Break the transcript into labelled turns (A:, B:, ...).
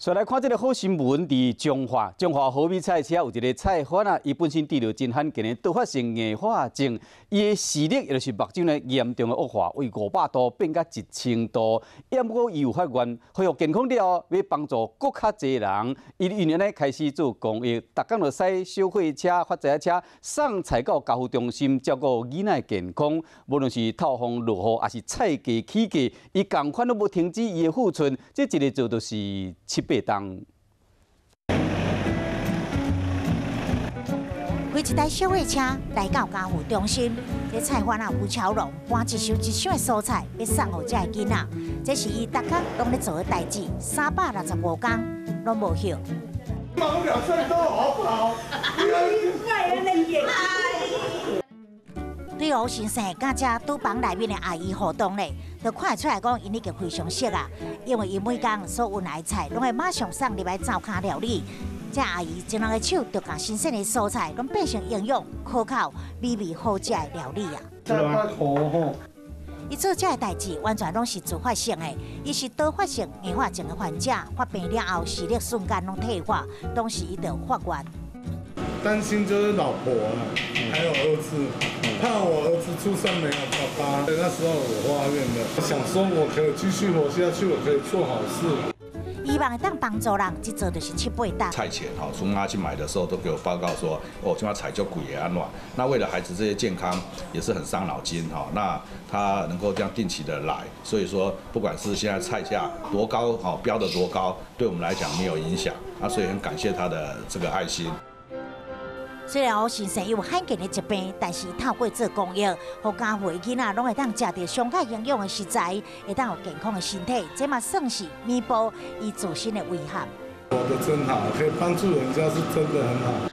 A: 所以來看這个好新聞，佇彰化，彰化和美菜市有一个菜販啊，伊本身得著真罕見的多發性硬化症，伊的視力也就是目睭呢嚴重的惡化，為500度變甲1000度。毋過伊有發願，恢復健康了後，欲幫助閣較濟人。伊因呢開始做公益，逐工就駛小貨車、發財車送菜到家扶中心，照顧囡仔健康。無論是透風落雨，抑是菜價起價，伊仝款攏無停止伊的付出。這一个做就是七八冬。
B: 開一台小貨車來到家扶中心，這菜販啊吳巧龍搬一箱一箱的蔬菜，欲送予這个囡仔。這是伊逐工攏咧做的代誌，365工攏無歇。
C: 兩歲都好不好？
B: 對吳先生佮遮廚房內面的阿姨互動咧，就看會出來講，𪜶已經非常熟啊。因為伊每工所運來的菜，攏會馬上送入來灶跤料理。這阿姨一兩个手就共新鮮的蔬菜，攏變成營養可口、美味好食的料理啊。伊做這个代誌完全攏是自發性的，伊是多發性硬化症的患者，發病了後視力瞬間攏退化，當時伊就發願。
C: 擔心就是老婆啊，還有兒子，怕我兒子出生沒有爸爸。那時候我發願的，想說我可以繼續活下去，我可以做好事。
B: 希望會當幫助人，一做就是七八冬。
D: 菜錢吼，從媽去買的時候都給我報告說，哦，這馬菜足貴的按怎。那為了孩子這些健康，也是很傷腦筋哈。那他能夠這樣定期的來，所以說不管是現在菜價多高，吼，標得多高，對我們來講沒有影響。啊，所以很感謝他的這個愛心。
B: 雖然吳先生有罕見的疾病，但是透過做公益，予家父的囡仔攏會當食著上較營養的食材，會當有健康的身體，這嘛算是彌補伊自身的遺憾。
C: 活得真好，可以幫助人家是真的很好。